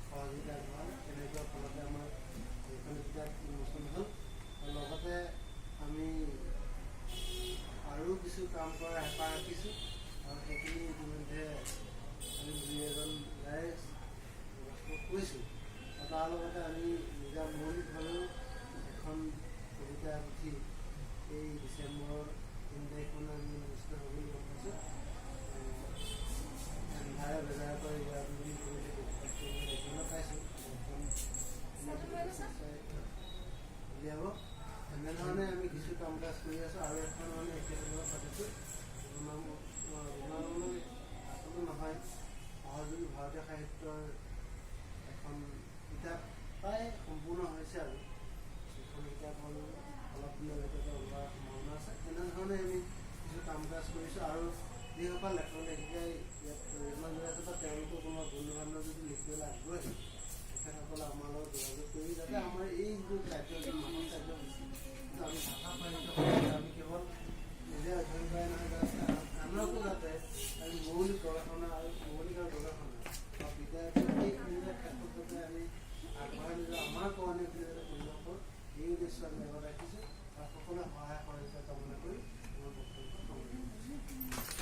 সহযোগিতা আগবঢ়ালে। তেনেকুৱা ফলতে আমাৰ এইখন কিতাপ উন্মোচন হ'ল। আৰু লগতে আমি আৰু কিছু কাম কৰাৰ হেঁপাহ ৰাখিছোঁ আৰু সেইখিনি ইতিমধ্যে আমি দুই এজন ৰাইজ কৈছোঁ। আৰু তাৰ লগতে আমি নিজা মৌলিকভাৱেও এখন কবিতা পুথি এই ডিচেম্বৰৰ 3 তাৰিখ মানে আমি অনুষ্ঠিত হ'ব বুলি গম পাইছোঁ। এন্ধাৰে বেজাৰ কৰে ইয়াত বুলি ইতিমধ্যে কবিতা দেখিবলৈ পাইছোঁ। এখন উলিয়াব। এনেধৰণে আমি কিছু কাম কাজ কৰি আছোঁ আৰু এখন মানে এখেতৰ লগত পাতিছোঁ, আচলতে নহয়, সহযোগী ভাৰতীয় সাহিত্যৰ এখন কিতাপ প্ৰায় সম্পূৰ্ণ হৈছে আৰু সেইখন কিতাপ হ'ল অলপ দিনৰ ভিতৰতে ওলোৱাৰ সম্ভাৱনা আছে। তেনেধৰণে আমি কিছু কাম কাজ কৰিছোঁ আৰু যিসকল লেখক লেখিকাই ইয়াত অৰিহণা যোগাইছে বা তেওঁলোকৰ কোনোবা বন্ধু বান্ধৱ যদি লিখিবলৈ আগ্ৰহী, তেখেতসকলে আমাৰ লগত যোগাযোগ কৰি যাতে আমাৰ এই যিটো কাৰ্যসূচী, মানৱ কাৰ্যসূচী, যিটো আমি ভাষা সাহিত্য, আমি কেৱল নিজে অধ্যয়ন কৰাই নহয়, যাতে আনকো যাতে আমি মৌলিক গৱেষণা আৰু মৌলিক আৰু গৱেষণা বা বিদ্যাৰ্থী এই তিনিটা ক্ষেত্ৰত যাতে আমি আগবঢ়াই লৈ যোৱা আমাৰ কৰণীয়খিনি যাতে কৰিব পাৰোঁ, এই উদ্দেশ্য আমি আগত ৰাখিছোঁ আৰু সকলোৱে সহায় সহযোগিতা কামনা কৰি মোৰ বক্তব্য সামৰণি মাৰিছোঁ।